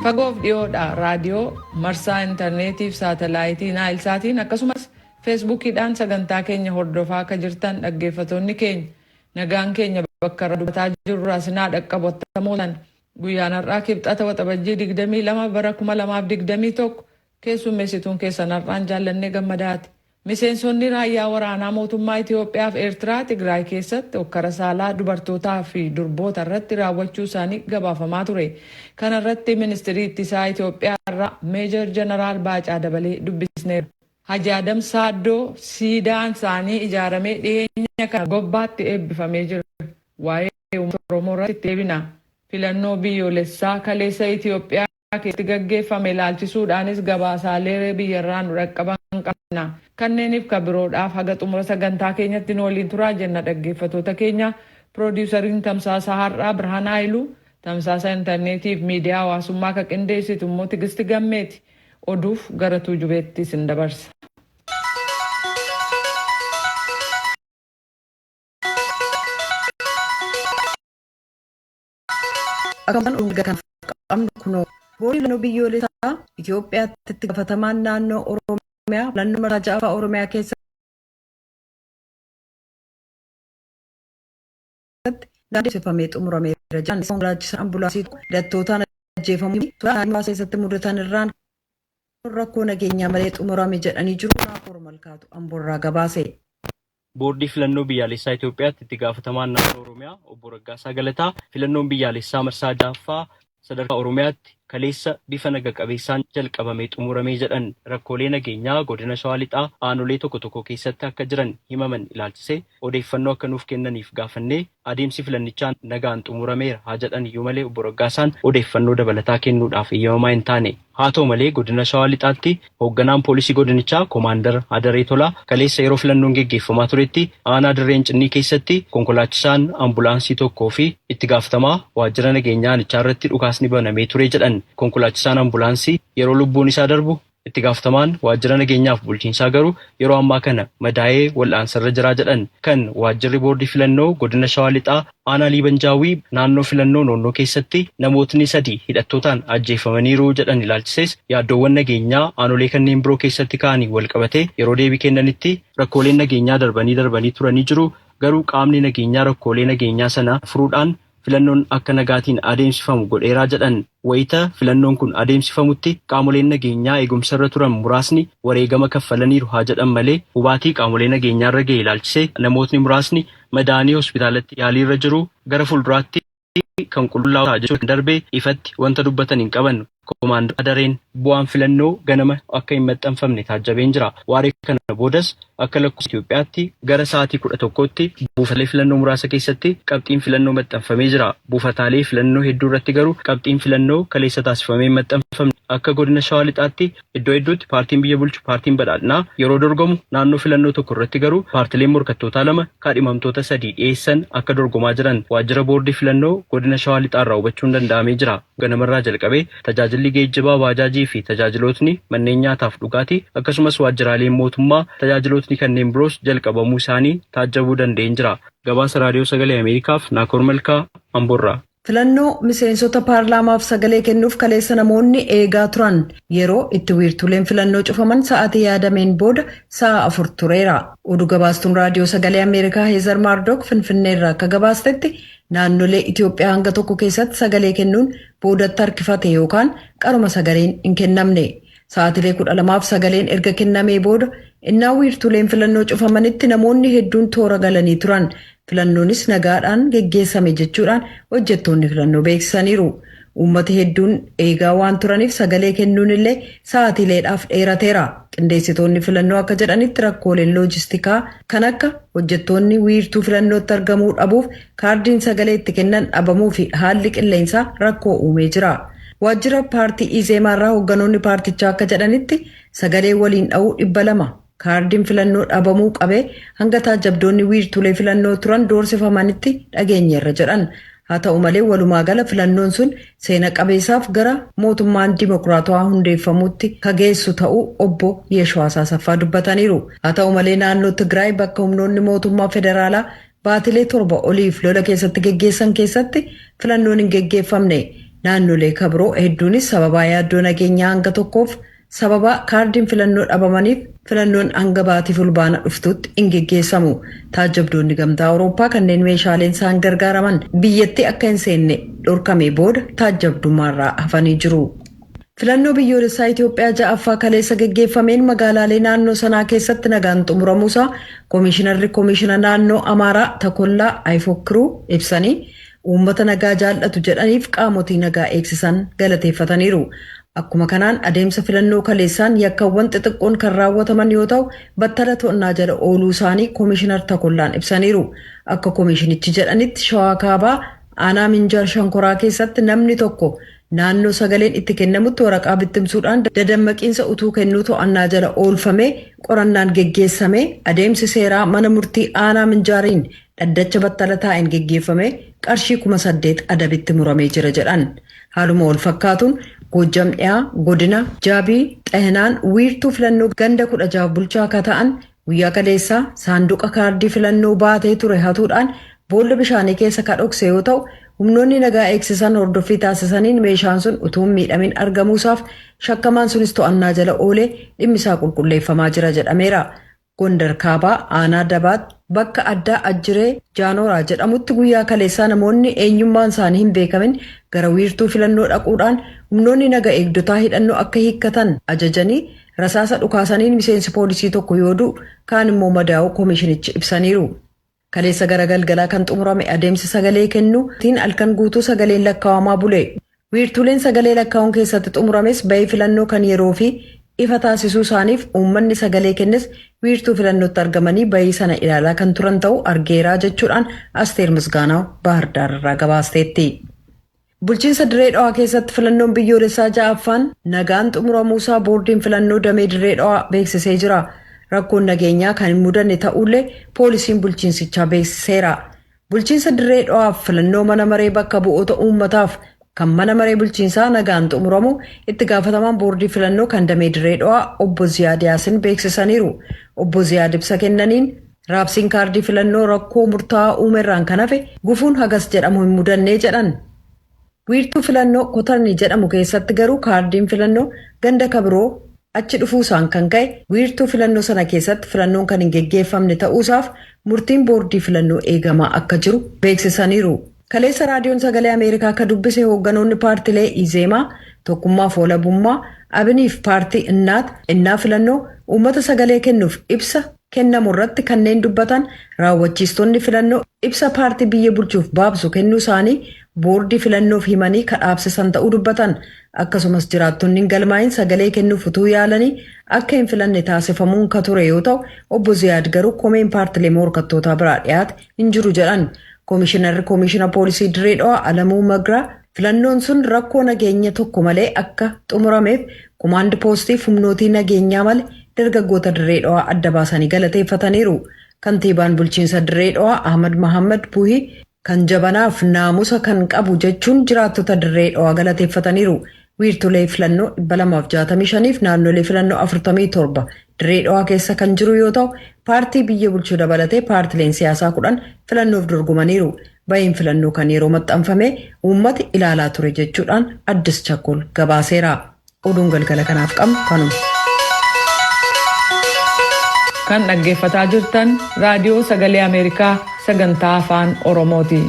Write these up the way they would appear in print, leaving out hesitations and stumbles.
Fagoof dhiyoodha raadiyoo marsaa intarneetiif saatalaayitii Naayilsaatiin akkasumas feesbuukiidhaan sagantaa keenya hordofaa akka jirtan dhaggeeffatoonni keenya nagaan keenya bakka irra dubbataa jirru asinaa dhaqqabu attamoolan. Guyyaan har'aa Kibxata, Waxabajjii 22, bara 2021. Keessummeessituun keessan har'aan Jaallannee Gammadaati. Miseensonni raayyaa waraanaa mootummaa Itoophiyaa fi Eertiraa Tigraay keessatti hokkara saalaa dubartootaa fi durboota irratti raawwachuu isaanii gabaafamaa ture. Kana irratti Ministirii Ittisaa Itoophiyaa irraa Meejar Jeneraal Baacaa Dabalee dubbisneerra. Haji Adam Saaddoo siidaan isaanii ijaaramee dhiheenya kana Gobbaatti eebbifamee jira. Waa'ee uummata Oromoo irratti itti deebina. Filannoo biyyoolessaa kaleessa Itoophiyaa keessatti gaggeeffame ilaalchisuudhaanis gabaasaalee biyyarraa nu dhaqqaban qabna. Kanneeniif ka biroodhaaf haga xumura sagantaa keenyatti nu waliin turaa jenna dhaggeeffatoota keenya. Piroodiwusariin tamsaasa har'aa Birhaan Haayiluu, tamsaasa intarneetiif miidiyaa hawaasummaa ka qindeessitu immoo Tigisti Gammeeti. Oduuf gara Tuujubeetti isin dabarsa. Akkasumas oduu kanaaf qabnu kunoo. Boordii Filannoo Biyyoolessaa Itoophiyaatti itti gaafatamaan naannoo Oromiyaa filannoo marsaa 6ffaa Oromiyaa keessatti nagaan adeemsifamee xumurameera jedhan. Konkolaachisaan ambulaansii tokko hidhattootaan ajjeefamuu fi sodaa naannoo keessatti mudatan irraan rakkoo nageenyaa malee xumurame jedhanii jiru. Naakoor Malkaatu Amborraa gabaase. Boordii Filannoo Biyyaalessaa Itoophiyaatti Itti Gaafatamaan Naannoo Oromiyaa Obbo Raggaasaa Galataa filannoon biyyaalessaa marsaa 6ffaa sadarkaa Oromiyaatti kaleessa bifa naga qabeessaan jalqabamee xumurame jedhan. Rakkoolee nageenyaa Godina Shawaa Lixaa aanolee tokko tokko keessatti akka jiran himaman ilaalchisee odeeffannoo akka nuuf kennaniif gaafannee adeemsi filannichaa nagaan xumurameera haa jedhan iyyuu malee Obbo Raggaasaan odeeffannoo dabalataa kennuudhaaf eeyyamamaa hin taane. Haa ta'u malee Godina Shawaa Lixaatti hoogganaan poolisii godinichaa Komaandar Adaree Tolaa kaleessa yeroo filannoon geggeeffamaa turetti aanaa Dirree Incinnii keessatti konkolaachisaan ambulaansii tokkoo fi itti gaafatamaa waajjira nageenyaa aanichaa irratti dhukaasni banamee ture jedhan. Konkolaachisaan ambulaansii yeroo lubbuun isaa darbu Itti gaafatamaan waajjira nageenyaaf bulchiinsaa garuu yeroo ammaa kana madaa'ee wal'aansarra jira jedhan. Kan waajjirri boordii filannoo godina Shawaa Lixaa aanaa Liiban Jaawwii naannoo filannoo Noonnoo keessatti namootni sadi hidhattootaan ajjeefamaniiru jedhan ilaalchisees yaaddoowwan nageenyaa aanolee kanneen biroo keessatti ka'aniin walqabatee yeroo deebii kennanitti rakkooleen nageenyaa darbanii darbanii turanii jiru, garuu qaamni nageenyaa rakkoolee nageenyaa sana furuudhaan filannoon akka nagaatiin adeemsifamu godheera jedhan. Wayita filannoon kun adeemsifamutti qaamoleen nageenyaa eegumsarra turan muraasni wareegama kaffalaniiru haa jedhan malee hubaatii qaamolee nageenyaarra gahe ilaalchisee namootni muraasni madaa'anii hospitaalatti yaaliirra jiru, gara fuulduraatti kan qulqullaa'u ta'a jechuun darbe ifatti wanta dubbatan hin qaban. Komaandar Adareen. Bu'aan filannoo ganama akka hin maxxanfamne taajjabeen jira. Waaree kana boodas akka lakkoofsa Itoophiyaatti gara sa'aatii 11tti buufataalee filannoo muraasa keessatti qabxiin filannoo maxxanfamee jira. Buufataalee filannoo hedduu irratti garuu qabxiin filannoo kaleessa taasifamee hin maxxanfamne. Akka godina Shawaa Lixaatti iddoo hedduutti paartiin biyya bulchu Paartiin Badhaadhinaa yeroo dorgomu naannoo filannoo tokko irratti garuu paartileen morkattootaa lama kaadhimamtoota sadii dhiyeessan akka dorgomaa jiran waajjira boordii filannoo godina Shawaa Lixaarraa hubachuun danda'amee jira. Ganamarraa jalqabee tajaajilli geejjibaa baajaajii fi tajaajilootni manneen nyaataaf dhugaatii akkasumas waajjiraaleen mootummaa tajaajilootni kanneen biroos jalqabamuu isaanii taajjabuu danda'een jira. Gabaasa Raadiyoo Sagalee Ameerikaaf Naakoor Malkaa, Amborraa. Filannoo miseensota paarlaamaaf sagalee kennuuf kaleessa namoonni eegaa turan yeroo itti wiirtuuleen filannoo cufaman sa'aatii yaadameen booda sa'a 4 tureera. Oduu gabaastuun raadiyoo sagalee Ameerikaa Heezar Maardook Finfinneerraa akka gabaastetti Naannolee Itoophiyaa hanga tokko keessatti sagalee kennuun boodatti harkifate yookaan qaruma sagaleen hin kennamne. Sa'aatilee 12f sagaleen erga kennamee booda innaa wiirtuuleen filannoo cufamanitti namoonni hedduun toora galanii turan. Filannoonis nagaadhaan geggeessame jechuudhaan hojjettoonni filannoo beeksisaniiru. Uummati hedduun eegaa waan turaniif sagalee kennuun illee sa'aatiileedhaaf dheerateera. Qindeessitoonni filannoo akka jedhanitti rakkooleen loojistikaa kan akka hojjettoonni wiirtuu filannootti argamuu dhabuuf kaardiin sagalee itti kennan dhabamuu fi haalli qilleensaa rakkoo uumee jira. Waajjira paartii Izeemaa irraa hoogganoonni paartichaa akka jedhanitti sagalee waliin dha'uu 200 kaardiin filannoo dhabamuu qabee hanga taajjabdoonni wiirtuulee filannoo turan doorsifamanitti dhageenyeerra jedhan. Haa ta'u malee walumaa gala filannoon sun seena qabeessaaf gara mootummaan dimokiraatawaa hundeeffamuutti ka geessu ta'uu obbo Yeeshuwaas Asaffaa dubbataniiru. Haa ta'u malee naannoo Tigraay bakka humnoonni mootummaa federaalaa baatilee 7 oliif lola keessatti geggeessan keessatti filannoon hin geggeeffamne. Naannolee kabiroo hedduunis sababaa yaaddoo nageenyaa hanga tokkoof sababaa kaardiin filannoo dhabamaniif filannoon hanga baatii Fulbaana dhuftutti hin geggeessamu. Taajjabdoonni Gamtaa Awurooppaa kanneen meeshaaleen isaan gargaaraman biyyatti akka hin seenne dhorkame booda taajjabdummaarraa hafanii jiru. Filannoo biyyoolessaa Itoophiyaa ja'affaa kaleessa geggeeffameen magaalaalee naannoo sanaa keessatti nagaan xumuramuusaa Koomishinarri Koomishina Naannoo Amaaraa Takollaa Ayifokiruu ibsanii, uummata nagaa jaallatu jedhaniif qaamotii nagaa eegsisan galateeffataniiru. Akkuma kanaan adeemsa filannoo kaleessaan yakkawwan xixiqqoon kan raawwataman yoo ta'u, battala to'annaa jala ooluu isaanii Koomishinar Takollaan ibsaniiru. Akka koomishinichi jedhanitti, Shawaa Kaabaa aanaa Minjaar Shankoraa keessatti namni tokko naannoo sagaleen itti kennamutti waraqaa bittimsuudhaan dadammaqiinsa utuu kennuu to'annaa jala oolfamee, qorannaan geggeessame, adeemsi seeraa mana murtii aanaa Minjaariin dhaddacha battala taa'een geggeeffame, qarshii 8,000 adabitti muramee jira jedhan. Haaluma wal fakkaatuun Goojjam Dhiyaa godina Jaabii Xahinaan wiirtuu filannoo ganda 16 bulchaa akka ta'an guyyaa kaleessaa saanduqa kaardii filannoo baatee ture hatuudhaan boolla bishaanii keessa ka dhokse yoo ta'u, humnoonni nagaa eegsisan hordoffii taasisaniin meeshaan sun utuu hin miidhamin argamuusaaf shakkamaan sunis to'annaa jala oolee dhimmisaa qulqulleeffamaa jira jedhameera. Gondar Kaabaa aanaa Dabaat bakka addaa Ajjiree Jaanooraa jedhamutti guyyaa kaleessaa namoonni eenyummaan isaanii hin beekamin gara wiirtuu filannoo dhaquudhaan humnoonni naga eegdotaa hidhannoo akka hiikkatan ajajanii rasaasa dhukaasaniin miseensi poolisii tokko yoo du'u, kaan immoo madaa'uu koomishinichi ibsaniiru. Kaleessa gara galgalaa kan xumurame adeemsi sagalee kennuutiin halkan guutuu sagaleen lakkaa'amaa bule. Wiirtuuleen sagalee lakkaa'uun keessatti xumurames bahii filannoo kan yeroo fi ifa taasisuu isaaniif uummanni sagalee kennes wiirtuu filannootti argamanii bahii sana ilaalaa kan turan ta'uu argeeraa jechuudhaan Asteer Misgaanaaw Baahirdaar irraa gabaasteetti. Bulchiinsa Dirree Dhawaa keessatti filannoon biyyoolessaa ja'affaan nagaan xumuramuusaa boordiin filannoo damee Dirree Dhawaa beeksisee jira. Rakkoon nageenyaa kan hin mudanne ta'ullee poolisiin bulchiinsichaa beeksiseera. Bulchiinsa Dirree Dhawaaf filannoo mana maree bakka bu'oota uummataaf kan mana maree bulchiinsaa nagaan xumuramu itti gaafatamaan boordii filannoo kan damee Dirree Dhawaa obbo Ziyaad Yaasin beeksisaniiru. Obbo Ziyaad ibsa kennaniin, raabsiin kaardii filannoo rakkoo murtaa'aa uumerraan kan hafe gufuun hagas jedhamu hin mudannee jedhan. Wiirtuu filannoo Kotarni jedhamu keessatti garuu kaardiin filannoo ganda kabiroo achi dhufuusaan kan ka'e wiirtuu filannoo sana keessatti filannoon kan hin geggeeffamne ta'uusaaf murtiin boordii filannoo eegamaa akka jiru beeksisaniiru. Kaleessa Raadiyoon Sagalee Ameerikaa akka dubbise hoogganoonni paartilee Izeemaa, Tokkummaa fi Walabummaa, Abiniif paartii Innaat innaa filannoo uummata sagalee kennuuf ibsa kennamu irratti kanneen dubbatan, raawwachiistonni filannoo ibsa paartii biyya bulchuuf baabsu kennuu isaanii boordii filannoof himanii kadhaabsisan ta'uu dubbatan. Akkasumas jiraattonni hin galmaa'in sagalee kennuuf utuu yaalanii akka hin filanne taasifamuun ka ture yoo ta'u, obbo Ziyaad garuu komeen paartilee morkattootaa biraa dhiyaate hin jiru jedhan. Koomishinarri Koomishina Poolisii Dirree Dhawaa Alamuu Magraa filannoon sun rakkoo nageenya tokko malee akka xumurameef komaand poostiif humnootii nageenyaa malee dargaggoota Dirree Dhawaa adda baasanii galateeffataniiru. Kantiibaan bulchiinsa Dirree Dhawaa Ahmad Mahammad Buhii kan jabanaaf naamusa kan qabu jechuun jiraattota Dirree Dhawaa galateeffataniiru. Wiirtulee filannoo 265 fi naannolee filannoo 47 Dirree Dhawaa keessa kan jiru yoo ta'u, paartii biyya bulchuu dabalatee paartileen siyaasaa 10 filannoof dorgomaniiru. Bahiin filannoo kan yeroo maxxanfame uummati ilaalaa ture jechuudhaan Addis Chakkol gabaaseera. Oduun galgala kanaaf qabnu kanuma. Kan dhaggeeffataa jirtan Raadiyoo Sagalee Ameerikaa sagantaa Afaan Oromooti.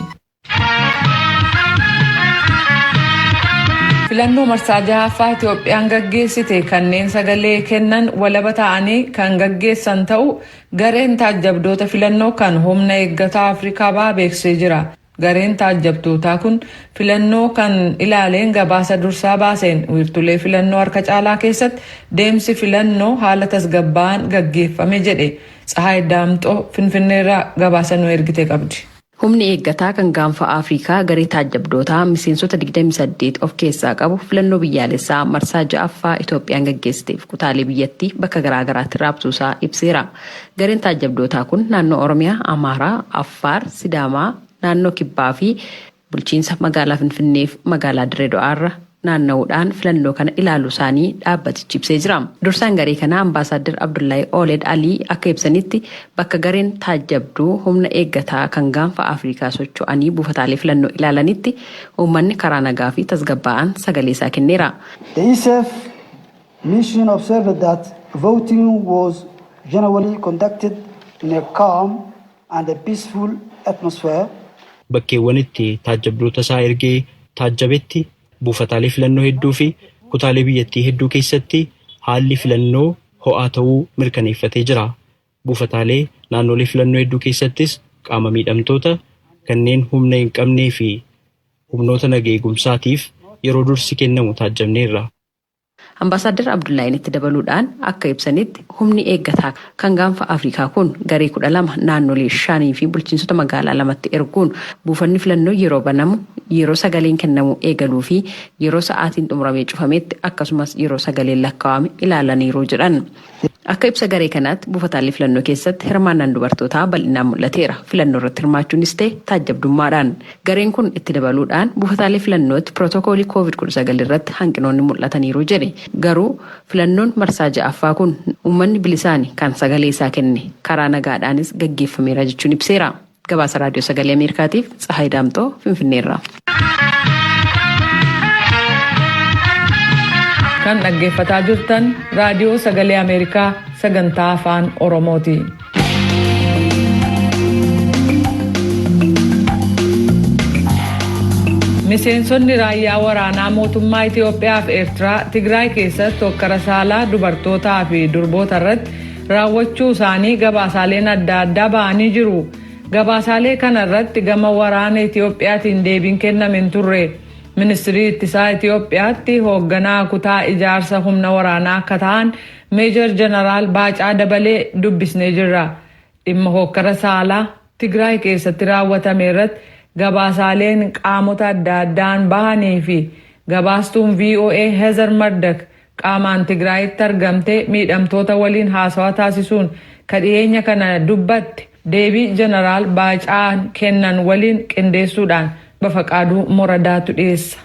Filannoo marsaa jahaffaa Itoophiyaan gaggeessite kanneen sagalee kennan walaba ta'anii kan gaggeessan ta'u gareen taajjabdoota filannoo kan Humna Eeggataa Afrikaa Bahaa beeksisee jira. Gareen taajjabdootaa kun filannoo kan ilaaleen gabaasa dursaa baaseen, wiirtulee filannoo harka caalaa keessatti deemsi filannoo haala tasgabbaa'aan gaggeeffame jedhe. Tsahaay Daamxoo Finfinneerraa gabaasa nu ergite qabdi. Humni eeggataa kan Gaanfa Afrikaa garee taajjabdootaa miseensota 28 of keessaa qabu filannoo biyyaalessaa marsaa ja'affaa Itoophiyaan gaggeessiteef kutaalee biyyattii bakka garaagaraatti raabsuusaa ibseera. Gareen taajjabdootaa kun naannoo Oromiyaa, Amaaraa, Affaar, Sidaamaa, naannoo Kibbaa fi bulchiinsa magaalaa Finfinneef magaalaa Dirree Dawaarra Naanna'uudhaan filannoo kana ilaaluu isaanii dhaabbatichi ibsee jira. Dursaan garee kanaa Ambaasaadder Abdullahi Ooled Alii akka ibsanitti, bakka gareen taajjabduu humna eeggataa kan Gaanfa Afrikaa socho'anii buufataalee filannoo ilaalanitti uummanni karaa nagaa fi tasgabbaa'aan sagalee isaa kenneera. The ESF mission observed that voting was generally conducted in a calm and a peaceful atmosphere. Bakkeewwan itti taajjabdoota isaa ergee taajjabetti, buufataalee filannoo hedduu fi kutaalee biyyattii hedduu keessatti haalli filannoo ho'aa ta'uu mirkaneeffatee jira. Buufataalee naannolee filannoo hedduu keessattis qaama miidhamtoota, kanneen humna hin qabnee fi humnoota naga eegumsaatiif yeroo dursi kennamu taajjabneerra. Ambaasaadder Abdullaahiin itti dabaluudhaan akka ibsanitti, humni eeggataa kan Gaanfa Afrikaa kun garee 12 naannolee shanii fi bulchiinsota magaalaa lamatti erguun buufanni filannoo yeroo banamu, yeroo sagaleen kennamu eegaluu fi yeroo sa'aatiin xumuramee cufametti, akkasumas yeroo sagaleen lakkaawame ilaalaniiru jedhan. Akka ibsa garee kanaatti, buufataalee filannoo keessatti hirmaannaan dubartootaa bal'inaan mul'ateera. Filannoo irratti hirmaachuunis ta'e taajjabdummaadhaan. Gareen kun itti dabaluudhaan buufataalee filannootti pirootokoolii COVID-19 irratti hanqinoonni mul'ataniiru jedhe. Garuu filannoon marsaa ja'affaa kun uummanni bilisaan kan sagalee isaa kenne, karaa nagaadhaanis gaggeeffameera jechuun ibseera. Gabaasa Raadiyoo Sagalee Ameerikaatiif Tsahaay Daamxoo, Finfinneerra. Kan dhaggeeffataa jirtan Raadiyoo Sagalee Ameerikaa sagantaa Afaan Oromooti. Miseensonni raayyaa waraanaa mootummaa Itiyoophiyaa fi Eertiraa Tigraay keessatti hokkara saalaa dubartootaa fi durboota irratti raawwachuu isaanii gabaasaaleen adda addaa ba'anii jiru. Gabaasaalee kana irratti gama waraana Itiyoophiyaatiin deebiin kenname hin turre. Ministirii ittisaa Itiyoophiyaatti hoogganaa kutaa ijaarsa humna waraanaa akka ta'an Meejor Jeneraal Baacaa Dabalee dubbisnee jirra. Dhimma hokkara saalaa Tigraay keessatti raawwatame irratti gabaasaaleen qaamota adda addaan bahanii fi gabaastuun VOA Heather Murdock qaamaan Tigraayitti argamtee miidhamtoota waliin haasawaa taasisuun ka dhiyeenya kana dubbatte, deebii Jeneraal Baacaan kennan waliin qindeessuudhaan Bafaqaaduu Moradaatu dhiyeessa.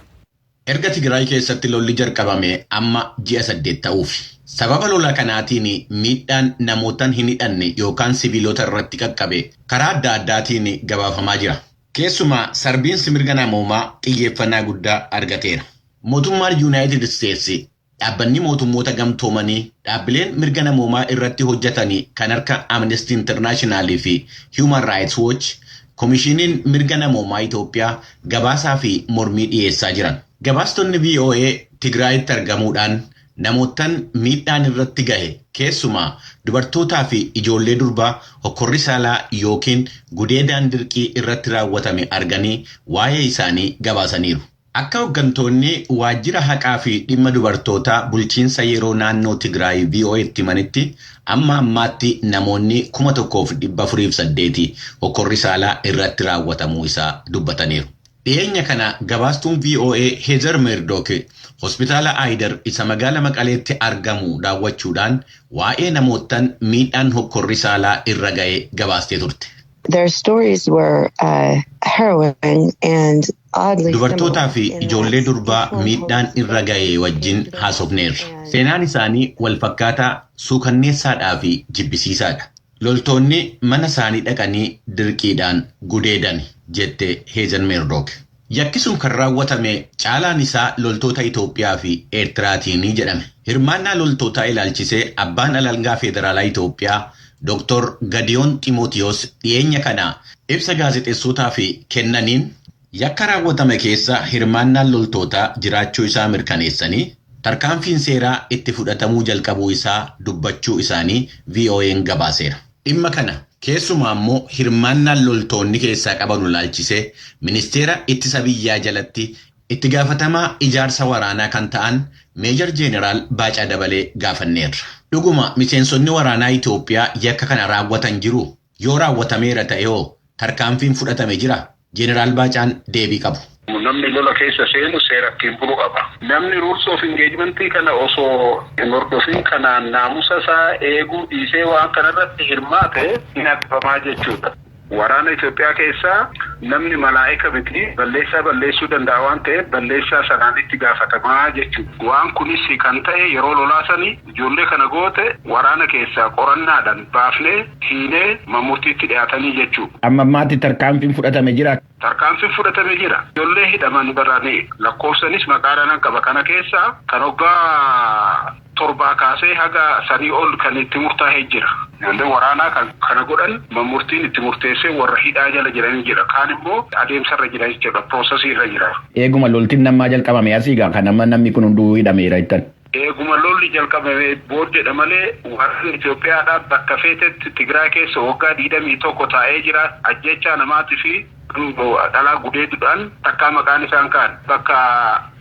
Erga Tigraay keessatti lolli jalqabame amma ji'a 8 ta'uufi. Sababa lola kanaatiin miidhaan namootaan hin hidhanne yookaan sibiilota irratti qaqqabe karaa adda addaatiin gabaafamaa jira. Keessumaa sarbiinsi mirga namoomaa xiyyeeffannaa guddaa argateera. Mootummaan Yuunaayitid Isteetsi, dhaabbanni mootummoota gamtoomanii, dhaabbileen mirga namoomaa irratti hojjetan kan akka Amnesty International fi Human Rights Watch, Komishiiniin mirga namoomaa Itoophiyaa gabaasaa fi mormii dhiyeessaa jiran. Gabaastonni VOA Tigraayitti argamuudhaan namootaan miidhaan irratti gahe, keessumaa dubartootaa fi ijoollee durbaa hokkorri saalaa yookiin gudeedaan dirqii irratti raawwatame arganii waa'ee isaanii gabaasaniiru. Akka hooggantoonni waajjira haqaa fi dhimma dubartootaa bulchiinsa yeroo naannoo Tigraay VOA'tti himanitti, amma ammaatti namoonni 1408 hokkorri saalaa irratti raawwatamuu isaa dubbataniiru. Dhiyeenya kana gabaastuun VOA Heather Murdock hospitaala Aayidar isa magaala Maqaleetti argamu daawwachuudhaan waa'ee namootaan miidhaan hokkorri saalaa irra ga'e gabaastee turte. Their stories were harrowing and oddly Dubartootaa fi ijoollee durbaa miidhaan irra ga'e wajjin haasofneerra. Seenaan isaanii wal fakkaataa, suukanneessaadhaa fi jibbisiisaadha. Loltoonni mana isaanii dhaqanii dirqiidhaan gudeedan, jette Heather Murdock. Yakki sun kan raawwatame caalaan isaa loltoota Itoophiyaa fi Eertiraatiin jedhame. Hirmaannaa loltootaa ilaalchisee abbaan alangaa federaalaa Itoophiyaa Dr. Gadiyoon Ximootiyoos dhiyeenya kana ibsa gaazexeessotaaf kennaniin yakka raawwatame keessa hirmaannaan loltootaa jiraachuu isaa mirkaneessanii tarkaanfiin seeraa itti fudhatamuu jalqabuu isaa dubbachuu isaanii VOA'n gabaaseera. Dhimma kana, keessumaa immoo hirmaannaan loltoonni keessaa qaban ilaalchisee, ministeera ittisa biyyaa jalatti itti gaafatamaa ijaarsa waraanaa kan ta'an Meejor Jeeneraal Baacaa Dabalee gaafanneerra. Dhuguma miseensonni waraanaa Itoophiyaa yakka kana raawwatan jiru? Yoo raawwatameera ta'e hoo tarkaanfiin fudhatame jira? Jeeneraal Baacaan deebii qabu. Namni lola keessa seenu seera ittiin bulu qaba. Namni rules of engagement kana osoo hin hordofin, kanaan naamusa isaa eeguu dhiisee waan kanarratti hirmaate, hin adabamaa jechuudha. Waraana Itoophiyaa keessaa namni malaa'ika miti, balleessaa balleessuu danda'a waan ta'eef balleessaa sanaan itti gaafatamaa jechuudha. Waan kunis kan ta'e yeroo lolaasanii ijoollee kana goote waraana keessaa qorannaadhaan baafnee hiinee murtiitti dhiyaatanii jechuudha. Amma ammaatti tarkaanfiin fudhatame jira. Tarkaanfiin fudhatame jira. Ijoollee hidhaman baranii lakkoofsanis maqaadhaan qaba. Kana keessaa kan hoggaa 7 kaasee haga 3 ol kan itti murtaa'ee jira. Ijoollee waraanaa kana godhan murtiin itti murteessee warra hidhaa jala jiranii jira. Kaan immoo adeemsarra jira jechuudha. Piroosesii irra jira. Eeguma loltiin namaa jalqabame asii gaa kan amma namni kun hunduu hidhameera jettan. Eeguma lolli jalqabame booddeedha malee waraanni Itoophiyaadhaa bakka feetetti Tigraay keessa waggaa 21 taa'ee jira. Ajjechaa namaatii fi dhalaa gudeeduudhaan takkaa maqaan isaan kaan bakka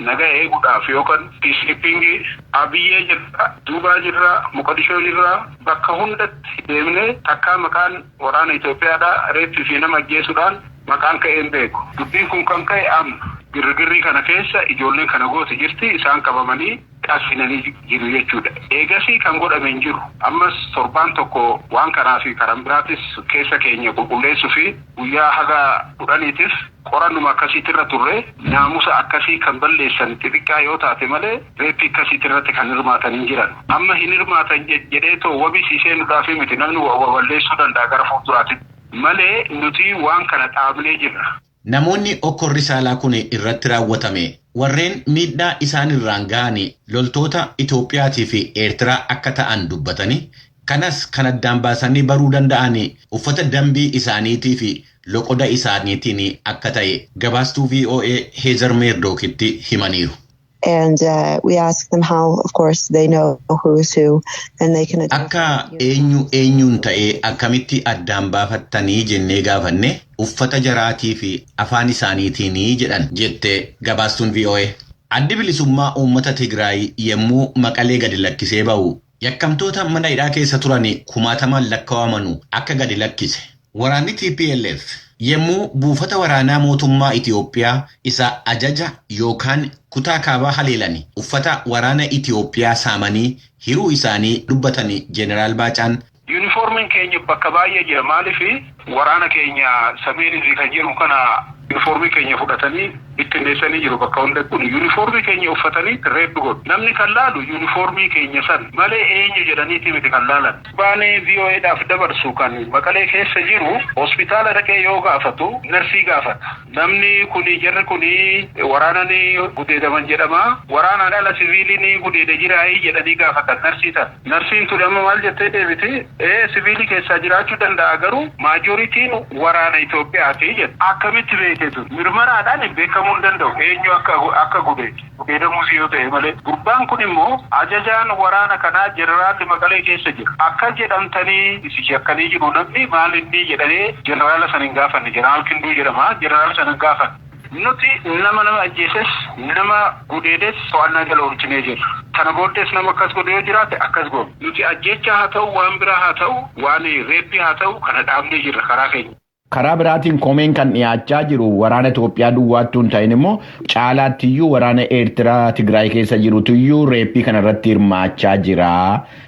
nagaa eeguudhaaf yookaan peacekeeping Abiyyee jirra, Duubaa jirra, Moqodishoo jirra, bakka hundatti deemnee takkaa maqaan waraana Itoophiyaadhaa reeffii fi nama ajjeesuudhaan maqaan ka'ee hin beeku. Dubbiin kun kan ka'e amma girgirrii kana keessa ijoolleen kana goote jirti, isaan qabamanii qaasfinanii jiru jechuudha. Eegasii kan godhame hin jiru. Ammas torbaan tokko waan kanaa fi karan biraatis keessa keenya qulqulleessuu fi guyyaa haga 10tiif qorannuma akkasiitirra turre naamusa akkasii kan balleessan xixiqqaa yoo taate malee reeppii akkasiitirratti kan hirmaatan hin jiran. Amma hin hirmaatan jedhee too wabii seenuudhaaf miti, namni balleessuu danda'a gara fuulduraatti malee nuti waan kana dhaabnee jirra. Namoonni okkorri saalaa kun irratti raawwatame warreen miidhaa isaan irraan ga'anii loltoota Itoophiyaatii fi Eertiraa akka ta'an dubbatanii kanas kan addaan baasanii baruu danda'anii uffata dambii isaaniitii fi loqoda isaaniitiin akka ta'e gabaastuu VOA Heezar Meerdookitti himaniiru. And we ask them how, of course, they know who's who and they can Akka eenyu eenyuun ta'ee akkamitti addaan baafattanii jennee gaafanne uffata jaraatii fi afaan isaaniitiin jedhan jette gabaastuun VOA. Addi bilisummaa uummata Tigraay yommuu Maqalee gadi lakkisee ba'u yakkamtoota mana hidhaa keessa turan kumaatamaan lakkaawamanu akka gadi lakkise. Waraanni TPLF yommuu buufata waraanaa mootummaa Itiyoophiyaa isa ajaja yookaan kutaa kaabaa haleelani uffata waraana Itiyoophiyaa saamanii hiruu isaanii dubbatanii Jeneraal Baacaan. Yuunifoormiin keenya bakka baay'ee jira. Maaliif waraana keenya sameen kan jedhu kana yuunifoormii keenya fudhatanii bittinneessanii jiru bakka hunda kun yuunifoormii keenya uffatanii reebbi godhu. Namni kan laalu yuunifoormii keenya san malee eenyu jedhaniiti miti kan laalan. Baanee VOAdhaaf dabarsu kan Maqalee keessa jiru hospitaala dhaqee yoo gaafatu narsii gaafata. Namni kuni jarri kuni waraanani gudeedaman jedhama. Waraanaan ala siviiliin gudeeda jiraayii jedhanii gaafatan narsii tan. Narsiin tuni amma maal jettee deebiti? Siviilii keessaa jiraachuu danda'a garuu maajoritiin waraana Itoophiyaati jedha. Akkamitti beeketu? Mirmaraadhaan beekamuu hin danda'u. Eenyu akka gudeedu? Gudeedamuus yoo ta'e malee. Gurbaan kun immoo ajajaan waraana kanaa jeneraalli Maqalee keessa jira. Akka jedhamtanii isin shakkanii jiru namni maal inni jedhanii jeneraala sana hin gaafanne. Jeneraal Kinduu jedhama. Jeneraala sana hin gaafanne. Nuti nama ajjeeses nama gudeedes to'annaa jala oolchinee jirra. Kana booddees nama akkas godhe yoo jiraate akkas goona. Nuti ajjeechaa haa ta'u, waan biraa haa ta'u, waan reeppii haa ta'u kana dhaabnee jirra karaa keenya. Karaa biraatiin komeen kan dhiyaachaa jiru waraana Itoophiyaa duwwaattuu hin ta'in immoo caalaattiyyuu waraana Eertiraa Tigraay keessa jirutuyyuu reeppii kanarratti hirmaachaa jira.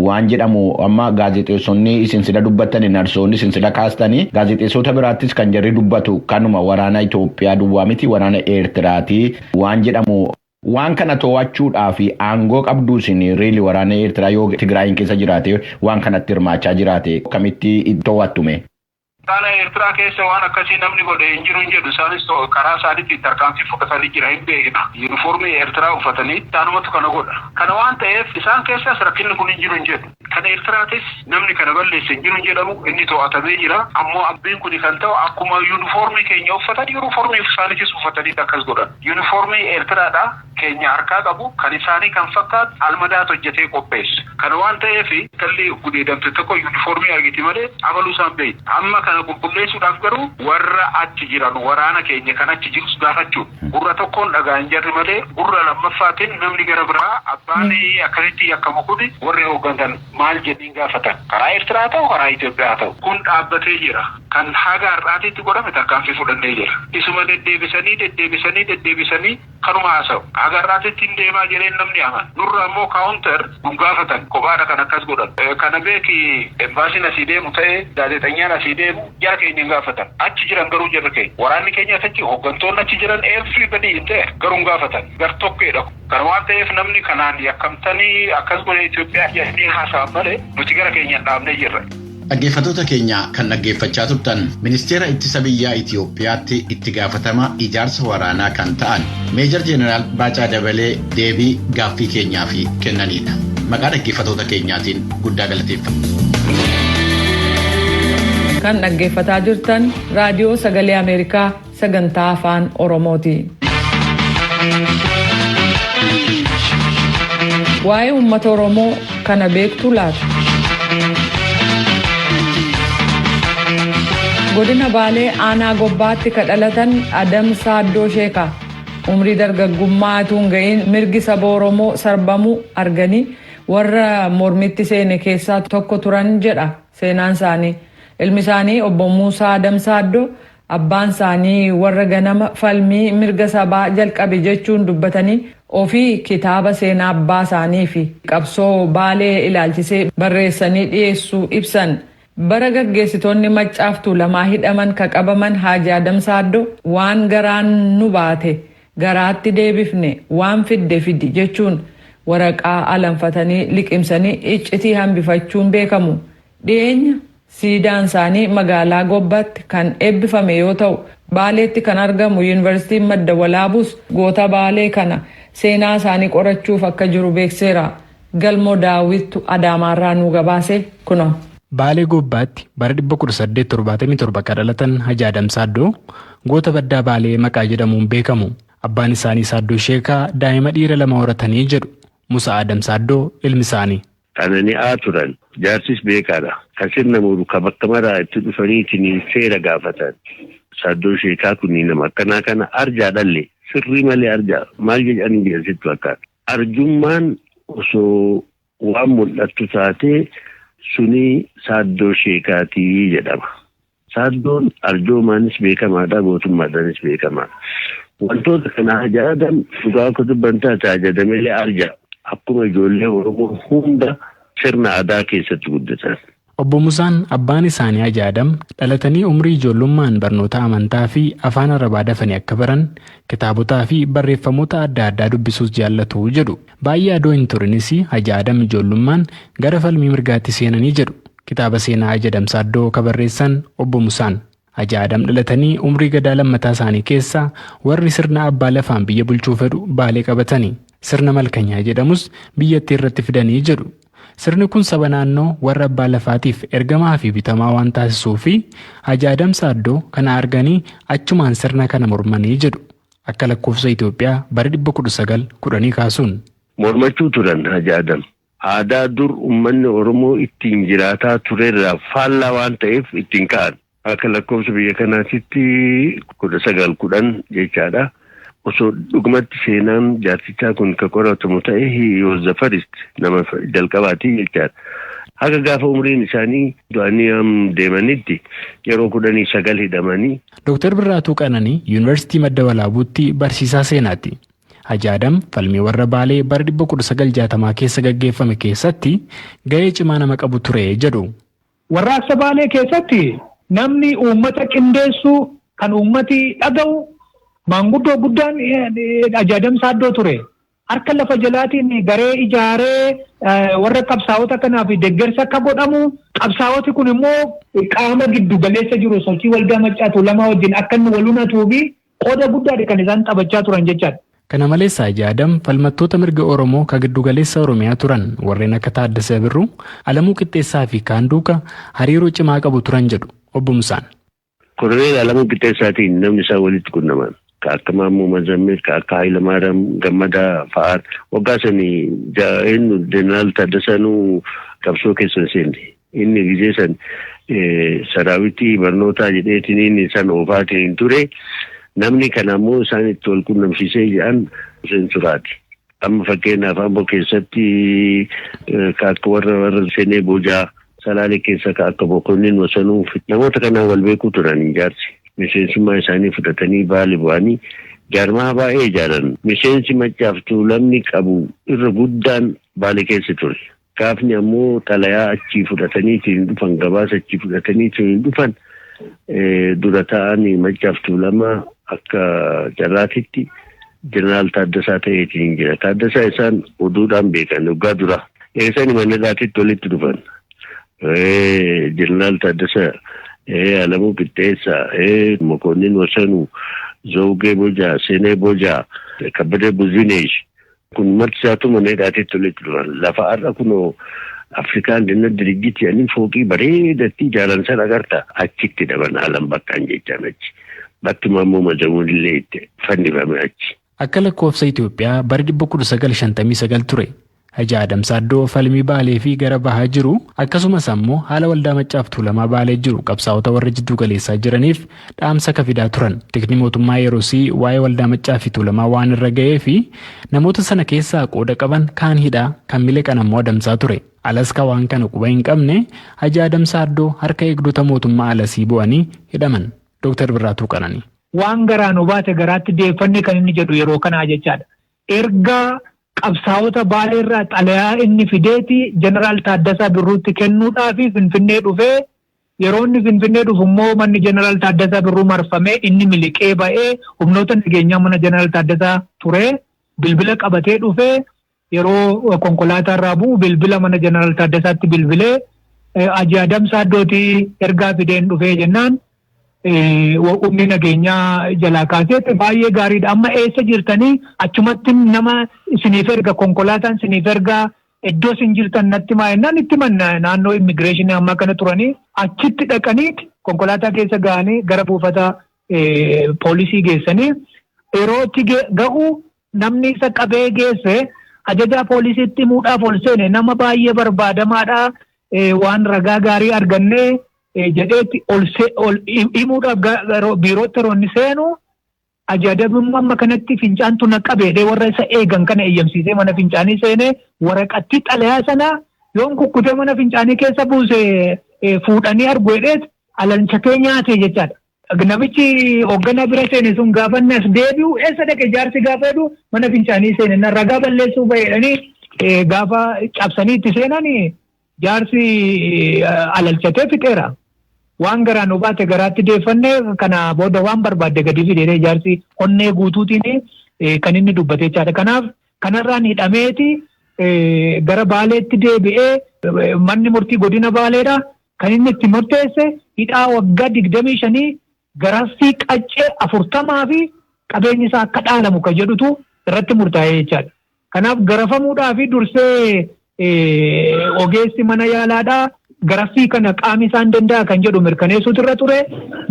Waan jedhamu amma gaazexeessonni isin sila dubbattani, narsoonni isin sila kaastanii gaazexeessota biraattis kan jarri dubbatu kanuma waraana Itoophiyaa duwwaa miti waraana Eertiraati waan jedhamu. Waan kana to'achuudhaaf aangoo qabdu isin riili waraana Eertiraa yoo Tigraayin keessa jiraate waan kanatti hirmaachaa jiraate akkamitti to'attume? Waraana Eertiraa keessa waan akkasii namni godhe hin jiru hin jedhu. Isaanis karaa isaaniitti tarkaanfii fudhatanii jira hin beekna. Yuunifoormii Eertiraa uffatanii isaanumatu kana godha. Kana waan ta'eef isaan keessas rakkinni kun hin jiru hin jedhu. Kan Eertiraatis namni kana balleesse hin jiru hin jedhamu, inni to'atamee jira. Ammoo abbiin kun kan ta'u akkuma yuunifoormii keenya uffatan yuunifoormii isaaniitis uffatanii akkas godhan. Yuunifoormii Eertiraadhaa keenya harkaa qabu kan isaanii kan fakkaatu almadaatu hojjetee qopheesse. Kana waan ta'eef intalli gudeedamte tokko yuunifoormii argiti malee abaluu isaan beekti. Amma kana qulqulleessuudhaaf garuu warra achi jiran waraana keenya kan achi jirus gaafachuudha. Gurra tokkoon dhagaan jarri malee gurra lammaffaatiin namni gara biraa abbaan akkasitti yakkamu kun warri hooggantan maal jedhanii gaafatan. Karaa Eertiraa ta'u karaa Itoophiyaa ta'u kun dhaabbatee jira. Kan haga har'aatiitti godhame tarkaanfii fudhannee jira. Isuma deddeebisanii Kanuma haasa'u. Haga irraatitti hin deemaa jireen namni aman. Nurra immoo counter nun gaafatan kophaadha kan akkas godhan. Kana beeki, embaasiin asii deemu ta'ee gaazexeessaan asii deemu jara keenya hin gaafatan. Achi jiran garuu jarri keenya. Waraanni keenya achi, hooggantoonni achi jiran, everybody in there, garuu hin gaafatan. Gar tokkeedha. Kana waan ta'eef namni kanaan yakkamtanii akkas godhe Itoophiyaa jedhanii haasa'an malee nuti gara keenyaan dhaabnee jirra. Dhaggeeffattoota keenya, kan dhaggeeffachaa turtan Ministeera Ittisa Biyyaa Itiyoophiyaatti itti gaafatama ijaarsa waraanaa kan ta'an Meejar Jeenaraal Baacaa Dabalee deebii gaaffii keenyaaf kennanidha. Maqaa dhaggeeffattoota keenyaatiin guddaa galateeffanna. Kan dhaggeeffataa jirtan Raadiyoo Sagalee Ameerikaa sagantaa Afaan Oromooti. Waa'ee uummata Oromoo kana beektu laata? Godina Baalee, aanaa Gobbaatti ka dhalatan Adam Saaddoo Sheekaa umrii dargaggummaa utuu hin ga'iin mirgi saba Oromoo sarbamuu arganii warra mormitti seene keessaa tokko turan jedha seenaan isaanii. Ilmi isaanii Obbo Muusaa Adam Saaddoo abbaan isaanii warra ganama falmii mirga sabaa jalqabe jechuun dubbatanii, ofii kitaaba seenaa abbaa isaanii fi qabsoo Baalee ilaalchisee barreessanii dhiyeessuu ibsan. Bara gaggeessitoonni Maccaaf Tuulamaa hidhaman ka qabaman Haaji Adam Saaddoo, "Waan garaan nu baate garaatti deebifne, waan fidde fidi" jechuun waraqaa alanfatanii liqimsanii iccitii hambifachuun beekamu. Dhiyeenya siidaan isaanii magaalaa Gobbaatti kan eebbifame yoo ta'u, Baaleetti kan argamu Yuunivarsiitiin Madda Walaabuus goota Baalee kana seenaa isaanii qorachuuf akka jiru beekseera. Galmoo Daawwittu Adaamaarraa nuu gabaase kunoo. Baalee Gobbaatti bara 1877 kan dhalatan Hajji Adam Saaddoo goota baddaa Baalee maqaa jedhamuun beekamu. Abbaan isaanii Saaddoo Sheekaa daa'ima dhiira lama horatanii jedhu Musa Adam Saaddoo, ilmi isaanii. Qanani'aa turan. Jaarsis beekaadha. Kan sirna muru, ka bakka maraa itti dhufaniitiin seera gaafatan. Saaddoo Sheekaa kun nama akkanaa kana, arjaa dhalle, sirrii malee arjaa maal jedhanii jedhan sitti fakkaata. Arjummaan osoo waan mul'attu taatee suni Saaddoo Sheekaatii jedhama. Saaddoon arjoomaanis beekamaadha, gootummaadhaanis beekamaadha. Wantoota kana Haji Adam dhugaa akka dubban taate, Haji Adamellee arja. Akkuma ijoollee Oromoo hunda sirna aadaa keessatti guddatan. Obbo Musaan abbaan isaanii Haji Adam dhalatanii umrii ijoollummaan barnoota amantaa fi afaan Arabaa dafanii akka baran, kitaabotaa fi barreeffamoota adda addaa dubbisuus jaallatu jedhu. Baay'ee adoo hin turinis Haji Adam ijoollummaan gara falmii mirgaatti seenanii jedhu. Kitaaba seenaa Haji Adam Saaddoo ka barreessan Obbo Musaan. Haji Adam dhalatanii umrii gadaa lammataa isaanii keessa warri sirna abbaa lafaan biyya bulchuu fedhu Baalee qabatanii, sirna malkanyaa jedhamus biyyattii irratti fidanii jedhu. Sirni kun saba naannoo warra abbaa lafaatiif ergamaa fi bitamaa waan taasisuu fi Haji Adam Saaddoo kana arganii achumaan sirna kana mormanii jedhu. Akka lakkoofsa Itoophiyaa bara 1910 kaasuun. Mormachuu turan Haji Adam. Aadaa dur uummanni Oromoo ittiin jiraataa turerraa faallaa waan ta'eef ittiin ka'an. Akka lakkoofsa biyya kanaatitti 1910 jechaadha. Osoo dhugumatti seenaan jaarsichaa kun ka qoratamu ta'e, he was the first, nama jalqabaati jechaadha. Haga gaafa umriin isaanii du'anii deemanitti yeroo 19 hidhamanii. Dooktar Birraatuu Qananii Yuunivarsiitii Madda Walaabuutti barsiisaa seenaati. Haji Adam falmii warra Baalee bara 1960 keessa gaggeeffame keessatti gahee cimaa nama qabu ture jedhu. Warraaqsa Baalee keessatti namni uummata qindeessu, kan uummati dhaga'u, maanguddoo guddaan Haji Adam Saaddoo ture. Harka lafa jalaatiin garee ijaaree warra qabsaa'ota kanaaf deeggarsa akka godhamu, qabsaa'oti kun immoo qaama giddu galeessa jiru sochii Waldaa Maccaa Tuulamaa wajjin akka inni wal unatuu fi qooda guddaadha kan isaan taphachaa turan jechaadha. Kana malees Haji Adam falmattoota mirga Oromoo ka giddugaleessa Oromiyaa turan warreen akka Taaddasee Birruu, Alamuu Qixxeessaa fi kaan duuka hariiroo cimaa qabu turan jedhu Obbo Musaan. Koloneel Alamuu Qixxeessaatiin namni isaan walitti qunnaman, ka akka Maammoo Mazammil, ka akka Hayilamaariyaam Gammadaa fa'aan, waggaa sanii eenyu, Jeneraal Taaddasaanuu qabsoo keessa hin seenne. Inni gizee san saraawitii barnootaa jedheetiin inni san oofaatiin ture. Namni kana immoo isaan itti wal qunnamsiisee jedhan Hussein Suraati. Amma fakkeenyaaf Amboo keessatti ka akka warra Seenee Boojaa, Salaalee keessa ka akka Bokonnin Wasanuu, namoota kanaan wal beekuu turan jaarsi. Miseensummaa isaanii fudhatanii Baale bu'anii Jaarmaa baay'ee ijaaran. Miseensi Maccaaf Tuulamni qabu irra guddaan Baalee keessa ture. Gaafni ammoo xalayaa achii fudhataniitiin dhufan, gabaasa achii fudhataniitiin dhufan, dura ta'anii Maccaaf Tuulamaa akka carraatitti Jeneraal Taaddasaa ta'eetiin jira. Taaddasaa isaan oduudhaan beekan waggaa dura. Eessani mana hidhaatitti walitti dhufan. Jeneraal Taaddasaa, Alamuu Qixxeessaa, Mokonnin Wasanuu, Zawugee Bojaa, Seenee Bojaa, Kabbadee Buzineesh. Kun marti isaatu mana hidhaatitti walitti dhufan. Lafa har'a kunoo Afrikaan dinna dirijjiti jedhanii fooqii bareedatti ijaaran sana agarta. Achitti dhaban Alam Baqqaan jechaan achi. Bakki Maammoo Mazamuun illee itti fannifame achi. Akka lakkoofsa Itoophiyaa bara 1959 ture. Hajii Adam Saaddoo falmii Baalee fi gara bahaa jiru, akkasumas ammoo haala waldaa Maccaaf Tuulamaa Baalee jiru qabsaa'ota warra jidduu galeessaa jiraniif dhaamsa ka fidaa turan. Tikni mootummaa yerosii waa'ee waldaa Maccaa fi Tuulamaa waan irra ga'ee fi namoota sana keessaa qooda qaban kaan hidhaa, kan miliqan ammoo adamsaa ture. Alas ka waan kana quba hin qabne Hajii Adam Saaddoo harka eegdota mootummaa alasii bu'anii hidhaman. Dr. Birraatuu Qananii. Waan garaa nu baate garaatti deeffanne kan inni jedhu yeroo kanaa jechaadha. Erga qabsaa'ota Baaleerraa xalayaa inni fideeti Jeneraal Taaddasaa Birruutti kennuudhaafi Finfinnee dhufee, yeroo inni Finfinnee dhufu immoo manni Jeneraal Taaddasaa Birruu marfamee, inni miliqee ba'ee humnoota nageenyaa mana Jeneraal Taaddasaa ture bilbila qabatee dhufee, yeroo konkolaataa irraa bu'u bilbila mana Jeneraal Taaddasaatti bilbilee, "Hajii Adam Saaddootii ergaa fideen dhufee" jennaan, humni nageenyaa jalaa kaasee, "Baay'ee gaariidha, amma eessa jirtanii? Achumatti nama isiniif erga, konkolaataan isiniif ergaa, iddoo isin jirtan natti maa" jennaan, itti manna naannoo immigireeshinii ammaa kana turanii achitti dhaqanii konkolaataa keessa ga'anii gara buufata poolisii geessanii, yeroo itti ga'u namni isa qabee geesse ajajaa poolisiitti himuudhaaf ol seene, nama baay'ee barbaadamaadha, waan ragaa gaarii argannee jedheetti ol himuudhaaf biirootti yeroo inni seenu, ajaajamummaa amma kanatti fincaantu na qabeedhee warra isa eegan kana eeyyamsiisee mana fincaanii seenee, waraqattii xalayaa sana yoon kukkutee mana fincaanii keessa buuse fuudhanii argu jedheet alalchatee nyaate jechaadha. Namichi hoogganaa bira seene sun gaafa inni as deebi'u, "Eessa dhaqe jaarsi?" gaafa jedhu, "Mana fincaanii seene, na ragaa balleessuu ba'eedhanii" gaafa cabsanii itti seenan, jaarsi alalchatee fixeera. Waan garaan nu baate garaatti deeffanne, kana booda waan barbaadde gadi fidee, jaarsi onnee guutuutiin kan inni dubbate jechaadha. Kanaaf kanarraan hidhameeti gara Baaleetti deebi'ee, manni murtii godina Baaleedha. Kan inni itti murteesse hidhaa waggaa 25, garaffii qaccee 40 fi qabeenyi isaa akka dhaalamu kan jedhutu irratti murtaa'ee jechaadha. Kanaaf garafamuudhaa fi dursee ogeessi mana yaalaadhaa garaffii kana qaami isaan danda'a kan jedhu mirkaneessuutu irra ture.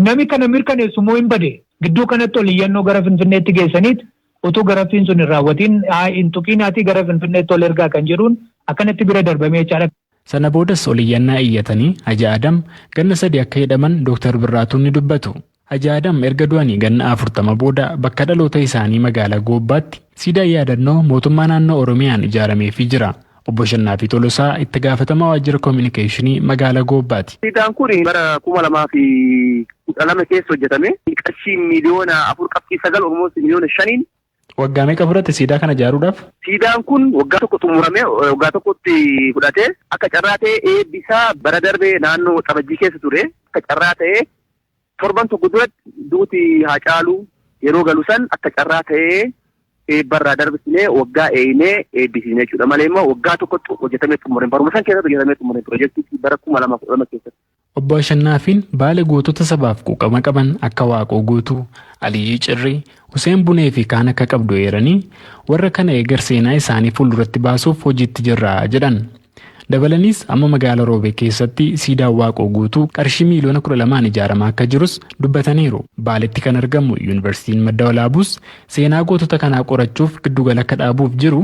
Nami kana mirkaneessu immoo hin bade. Gidduu kanatti ol iyyannoo gara Finfinneetti geessaniit utuu garaffiin sun hin raawwatiin, "Hin tuqiinaatii gara Finfinneetti ol ergaa" kan jedhuun akkanatti bira darbamee jechaadha. Sana boodas ol iyyannaa iyyatanii Haji Adam ganna 3 akka hidhaman Dr. Birraatuun ni dubbatu. Haji Adam erga du'anii ganna 40 booda bakka dhaloota isaanii magaalaa Goobbaatti siidaa yaadannoo mootummaa naannoo Oromiyaan ijaarameefii jira. Obbo Shannaafi Tolosaa itti gaafatamaa waajjira koominikeeshinii magaalaa Goobbaati. Siidaan kun bara 2012 keessa hojjetame. Qarshii 4.9 miliyoona, almost 5 miliyooniin. Waggaa meeqa fudhate siidaa kana ijaaruudhaaf? Siidaan kun waggaa tokko xumuramee, waggaa tokkotti fudhatee, akka carraa ta'ee eebbisaa bara darbee naannoo Xabajjii keessa ture. Akka carraa ta'ee torban tokko duratti duuti Haacaaluu yeroo galu san akka carraa ta'ee eebbarraa darbisnee waggaa eeyinee eebbisiisne jechuudha malee immoo waggaa tokkotti hojjetamee xumurame. Baruma san keessatti hojjetamee xumurame piroojeektii bara 2012 keessatti. Obbo Ashannaafiin Baale gootota sabaaf quuqama qaban akka Waaqoo Guutuu, Aliyyii Cirrii, Huseen Bunee fi kaan akka qabdu eeranii, warra kana eegar seenaa isaanii fuulduratti baasuuf hojiitti jirra jedhan. Dabalaniis amma magaalaa Roobee keessatti siidaan Waaqoo Guutuu qarshii 12 miliyoonaan ijaaramaa akka jirus dubbataniiru. Baaletti kan argamu Yuunivarsiitiin Madda Walaabuus seenaa gootota kanaa qorachuuf giddugala akka dhaabuuf jiru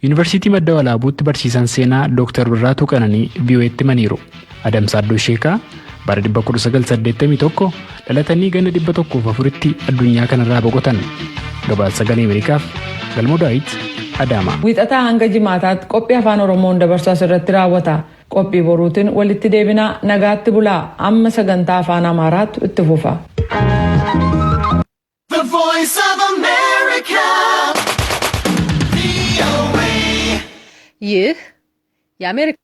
Yuunivarsiitii Madda Walaabuutti barsiisan seenaa Dr. Birraatuu Qananii VOA'tti himaniiru. Adamsaaddoo Sheekaa bara 1981 dhalatanii ganna 104tti addunyaa kanarraa boqotan. Gabaasa Sagalee Ameerikaaf Galmoo Daawit, Adaama. Wiixataa hanga Jimaataatti qophii Afaan Oromoon dabarsu asirratti raawwata. Qophii boruutiin walitti deebinaa, nagaatti bulaa. Amma sagantaa Afaan Amaaraatu itti fufa. The Voice of America. America. VOA. ይህ የአሜሪካ